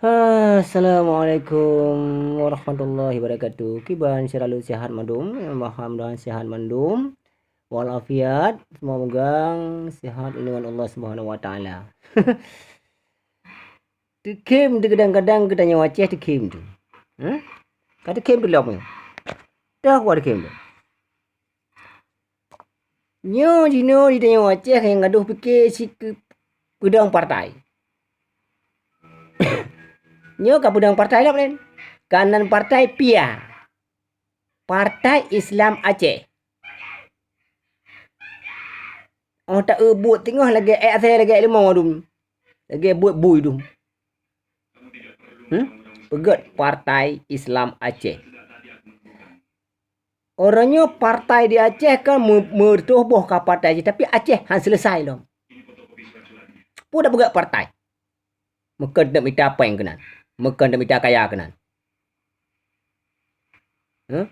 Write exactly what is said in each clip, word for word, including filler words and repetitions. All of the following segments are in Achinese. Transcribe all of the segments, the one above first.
Assalamualaikum warahmatullahi wabarakatuh. Kiban sira lôn, sihat mandum? Mudah-mudahan sihat mandum. Walafiat, semoga sihat lindungan Allah Subhanahu wa Taala. Teukhém tu kadang-kadang geutanyoe Aceh teukhém tu. Hah? Ka teukhém tu lom nyoe. Dah kuat teukhém tu. Nyoe jinoe di tanyoe Aceh nyang gadôh pike sikeue peudong partai. Nyoe ka peudong partai lom nyan. Ka nan partai P I A. Partai Islam Aceh. Oh, ta-eu buet teungoh lagèe ék asèe lagèe leumo dum. Lagèe buet bui dum. Hmm? Peugèt Partai Islam Aceh. Uroe nyoe partai di Aceh kan meu-, meureutoh boh ka partai jih, tapi Aceh han seuleusai lom. Peue tapeugèt partai? Meukeundak mita péng keunan. Meukeundak mita kaya keunan. Hah?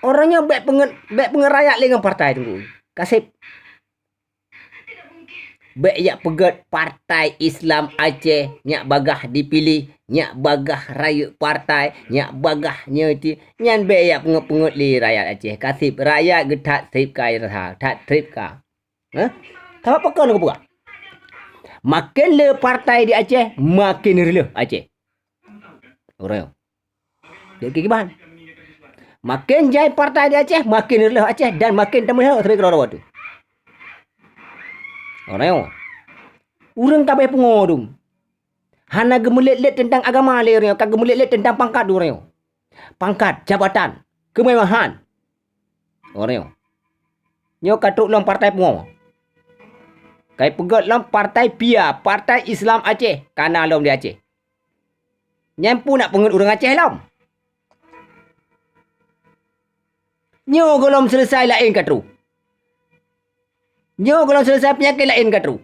Uroe nyoe bèk peungeut, bèk peungeut rakyat lé ngon partai teungku. Kaseb. Bèk jak peugèt Partai Islam Aceh, nyak bagaih dipiléh, nyak bagaih rayeuk partai, nyak bagaih nyoe ti, nyan bèk jak peungeut-peungeut lé rakyat Aceh. Kaseb, rakyat geuthat seb ka rasa, that treb ka. Hah? Sabab pakon geupeugah? Maken le partai di Aceh, maken reuloh Aceh. Uroe nyoe. Dek kiban. Maken jai partai di Aceh, maken reuloh Aceh dan maken tameulheueh sabe keudroe-droe tu. Uroe nyoe. Ureueng ka abéh pungo dum. Hana geumeulet-let teuntang agama lé uroe nyoe, ka geumeulet-let teuntang pangkat uroe nyoe. Pangkat, jabatan, keumewahan. Uroe nyoe. Nyoe ka trok lom partai pungo. Ka ipeugèt lom partai P I A, Partai Islam Aceh, ka na lom di Aceh. Nyan peue nak peungeut ureueng Aceh lom? Nyoe gohlom seuleusai laén ka trok. Nyoe gohlom seuleusai peunyakét laén ka trok.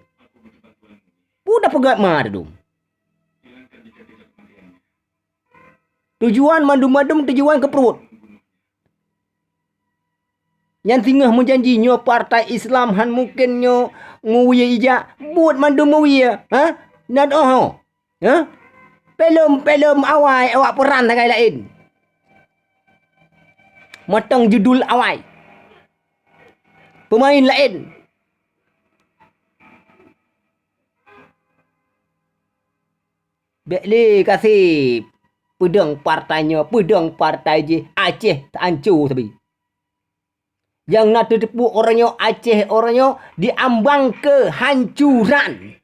Peue tapeugèt ma teudum? Tujuan mandum-mandum tujuan keu pruet. Nyan singoh meujanji nyoe partai Islam han mungken nyoe meuwie ijak, buet mandum meuwie, ha? Nyan oho. Hah? Filem-filem awai awak peuran sagai laén. Mantong judul awai. Peumain laén. Bèk lé kaseb peudong partai nyoe, peudong partai jih, Aceh teuanco sabe. Nyang na teuteupeue uroe nyoe Aceh uroe nyoe diambang keuhancuran.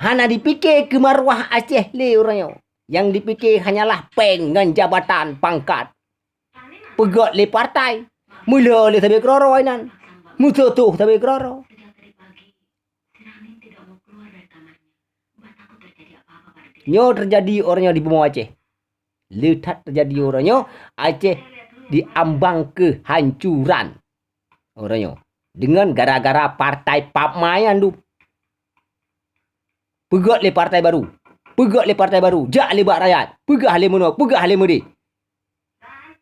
Hana dipike keu maruah Aceh lé uroe nyoe. Nyang dipike hanyalah péng ngon jabatan pangkat. Peugèt lé partai, meulheueh lé sabe keudroe-droe inan, meututoh sabe keudroe-droe. Nyoe teujadi uroe nyoe di bumoe Aceh. Le that teujadi uroe nyoe, Aceh diambang keuhancuran. Uroe nyoe, deungon gara-gara partai pap mai nyan dum. Peugèt lé partai baru. Peugèt lé partai baru. Jak lé bak rakyat. Peugah lé meunoe, peugah lé meudéh.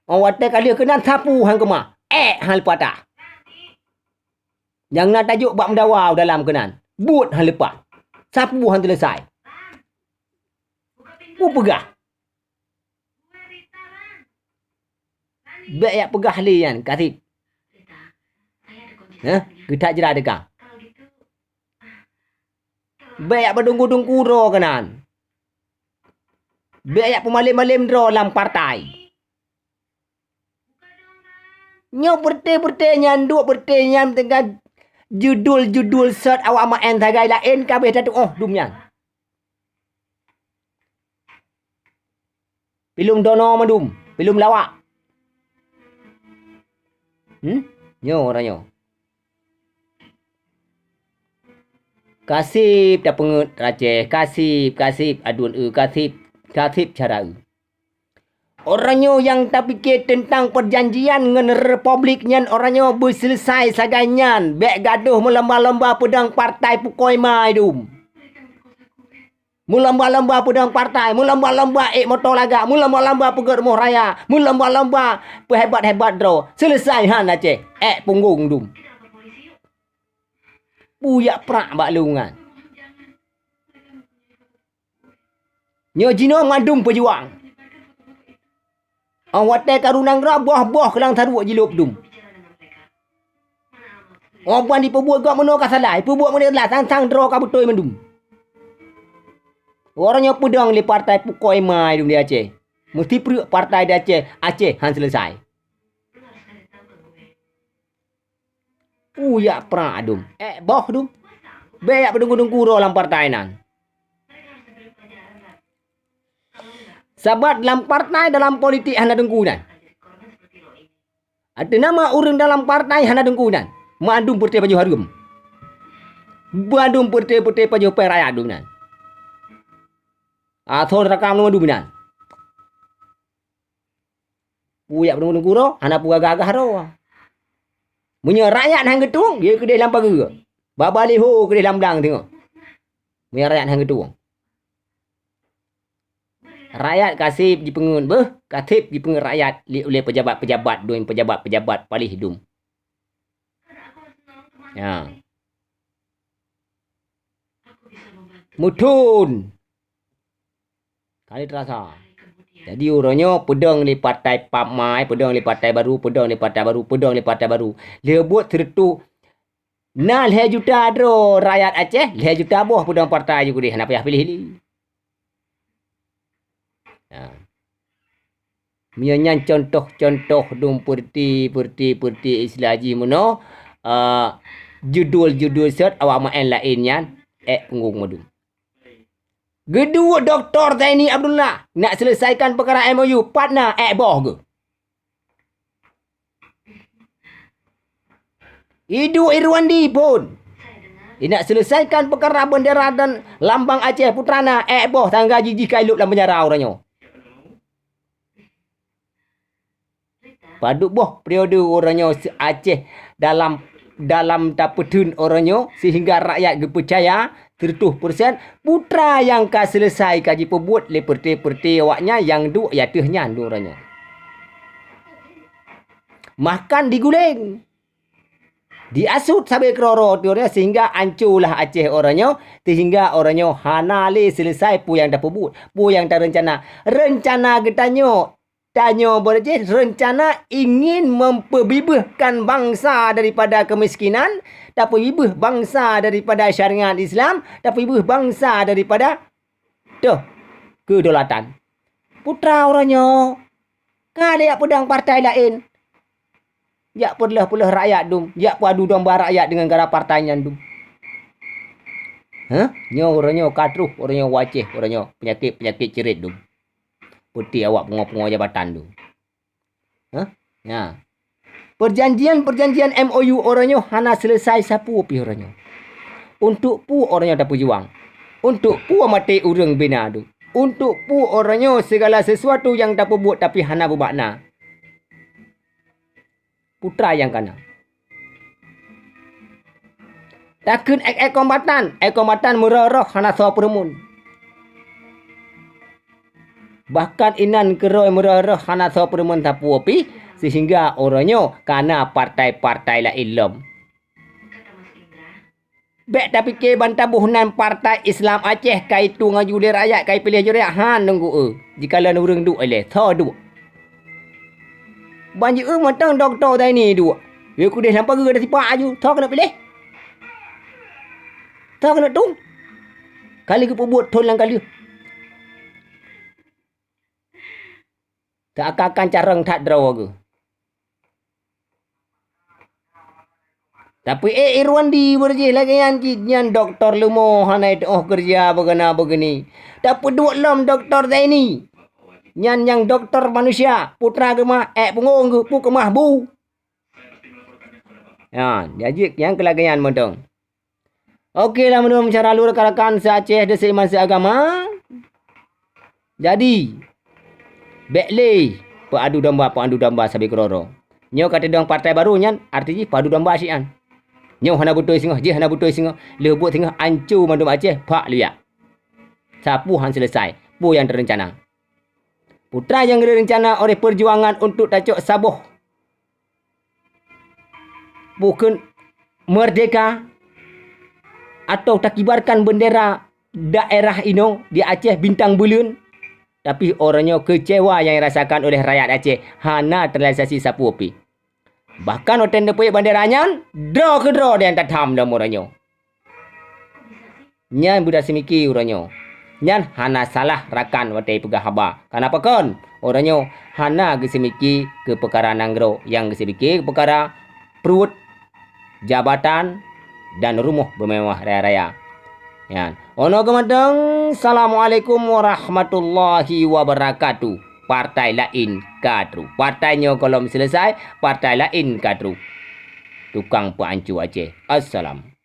Óh watèe ka lheueh keunan sapeue han keumah. Ék han leupah tah. Nyang na tajok bak meudawa u dalam keunan. Buet han leupah. Sapeue han teuleusoe. Peue peugah? Bèk jak peugah lé nyan, kaseb. Hah? Geuthat jrat teuka. Bèk jak peudungku-dungku droe keunan. Bèk jak peumalém-malém droe lam partai. Nyoe peureté-peureté nyan, duek peureté nyan teuka judul-judul sot awak meu'en sagai laén ka abéh tatu'oh dum nyan. Filem dono mandum, filem lawak. Hmm? Nyoe uroe nyoe. Kaseb tapeungeut Aceh, kaseb, kaseb aduen eu, kaseb, kaseb cara eu. Uroe nyoe nyang tapike teuntang peujanjian ngon Republik nyan uroe nyoe beuseuleusai sagai nyan, bèk gadôh meulomba-lomba peudong partai pukoi mai dum. Meulomba-lomba peudong partai, meulomba-lomba ék moto lagak, meulomba-lomba peugèt rumoh raya, meulomba-lomba peuhebat-hebat droe. Seuleusai han Aceh, ék punggong dum. Peue jak prak bak lôn nyan. Nyoe jinoe mandum peujuang. Óh watée karu nanggroe boh-boh keulang saruek jilôb dum. Óh ban jipeubuet gob meunoe ka salah, jipeubuet meunoe salah, sang-sang droe ka beutôi mandum. Uroe nyoe peudong lé partai pukoi mai dum di Aceh. Meusipreuk partai di Aceh, Aceh han seuleusai. Uyak prak dum. Ék boh dum. Bék yak peudeungku-deungku droe lam partai nan. Sabab lam partai, dalam politik hana deungku nan. Ada nama ureuëng dalam partai hana deungku nan. Mandum peureute pajoh hareuem. Mandum peureute-peureute pajoh péng rakyat dum nan. Asoe rakam mandum nan. Peue yak peudeungku-deungku droe, hana peue gagah-gagah droe. Meunyoe rakyat han geutueng, jeuet keudeh lam pageue. Ba baliho keudeh lam blang teungoh. Meunyoe rakyat han geutueng. Rakyat ka seb jipeungeut beuh, ka seb jipeungeut rakyat lé ulée pejabat-pejabat dum, pejabat-pejabat paléh dum. Ya. Meuthon. Kali terasa. Jadi uroe nyoe peudong lé partai pap mai, peudong lé partai baru, peudong lé partai baru, peudong lé partai baru. Lheueh buet sireutôh na lhée juta droe rakyat Aceh, lhée juta boh peudong partai jih keudeh hana payah piléh lé. Ha. Meunyoe nyan contoh-contoh dum peurti, peurti, peurti istilah jih meunoe, eh, judul-judul sot awak maén laén nyan, ék punggong mandum. Geuduek Doktor Zaini Abdullah nak seuleusaikan peukara M O U, pat na ék boh geuh. Iduek Irwandi phon. Inak seuleusaikan peukara beundera dan lambang Aceh Putra na ék boh tangga jijih ka ilôb lam peunjara uroe nyoe. Padub boh periode uroe nyoe se-, Aceh dalam, dalam tapeutheun uroe nyoe sehingga rakyat geupeucaya sireutoh persen Putra nyang ka seuleusai ka jipeubuet lé peureuté-peureuté awaknyan nyang duek ateueh nyan uroe nyoe. Mahkan diguleng. Diasut sabe keudroe-droe sehingga ancolah Aceh uroe nyoe, sehingga uroe nyoe hana lé seuleusai peue nyang tapeubuet, peue nyang tareuncana. Reuncana geutanyoe, tanyoe beureucéh reuncana ingin mempeubibeuhkan bangsa daripada kemiskinan, tapeubibeuh bangsa daripada syariat Islam, tapeubibeuh bangsa daripada, toh, keudolatan. Putra uroe nyoe ka lé jak peudong partai laén. Jak peureuloh-peureuloh rakyat dum, jak peuadu domba rakyat deungon gara partai nyan dum. Hah? Nyoe uroe nyoe ka troh, uroe nyoe u Aceh, uroe nyoe peunyakét-peunyakét cirit dum. Peuti awak pungoe-pungoe jabatan dum. Hah? Nya. Perjanjian-perjanjian M O U uroe nyoe hana seuleusai sapeue pih uroe nyoe. Untuk peue uroe nyoe tapeujuang? Untuk peue maté ureuëng bina dum? Untuk peue uroe nyoe segala sesuatu nyang tapeubuet tapi hana beumakna? Putra nyang kana. Takheun ék-ék kombatan, ék kombatan meurôh-rôh hana soe peureumeun. Bahkan inan keurôi meurôh-rôh hana soe peureumeun sapeue pih, sehingga uroe nyoe kana partai-partai laén lom. Bék tapike ban taboh nan Partai Islam Aceh ka itueng aju lé rakyat, ka ipiléh ju rakyat, han deungoe. Jikalon ureuëng duek ilée, soe duek? Ban jieu mantong Dokto Zaini duek. Yue keudeh lam pageue dasipak aju, soe keuneuk piléh? Soe keuneuk tueng? Ka lheueh geupeubuet thon lam ka lheueh. Teuakan-akan carông that droe geuh. Tapi ék Irwandi beureucéh lagée nyan cit, nyan doktor leumo hana iteuoh keureuja beugana beugini. Tapeuduek lom Doktor Zaini. Nyan nyang doktor manusia, putra geuh mah ék punggong geuh, peue keumah bu. Nyan, jadi nyang keu lagée nyan mantong. Oke lah, meunurot cara lôn rakan-rakan se-Aceh dan seiman seagama. Jadi, bék lé peuadu domba, peuadu domba sabe keudroe-droe. Nyoe ka teudong partai baru nyan, arti jih peuadu domba syian. Nyoe hana beutôi singoh, jih hana beutôi singoh, lheueh buet singoh anco mandum Aceh, phak luyak. Sapeue han seuleusai, peue nyang teurencana. Putra nyang geureuncana oleh peujuangan untuk tacok saboh bukon merdeka atau takibarkan bendera daerah inoe di Aceh Bintang Buleuen, tapi uroe nyoe keucewa nyang dirasakan oleh rakyat Aceh hana terrealisasi sapeue pih. Bahkan watée neupeuék bandera nyan, droe keudroe nyang tatham lom uroe nyoe. Nyan beuda seumiki uroe nyoe. Nyan hana salah rakan watée peugah haba. Kana pakon? Uroe nyoe hana geuseumiki keu peukara nanggroe, nyang geuseumiki keu peukara pruet, jabatan, dan rumoh beumewah raya-raya. Nyan. Ono geumatang, Assalamualaikum warahmatullahi wabarakatuh. Partai laén ka trok. Partai nyoe gohlom seuleusai, partai laén ka trok. Tukang peuancu Aceh. Assalam.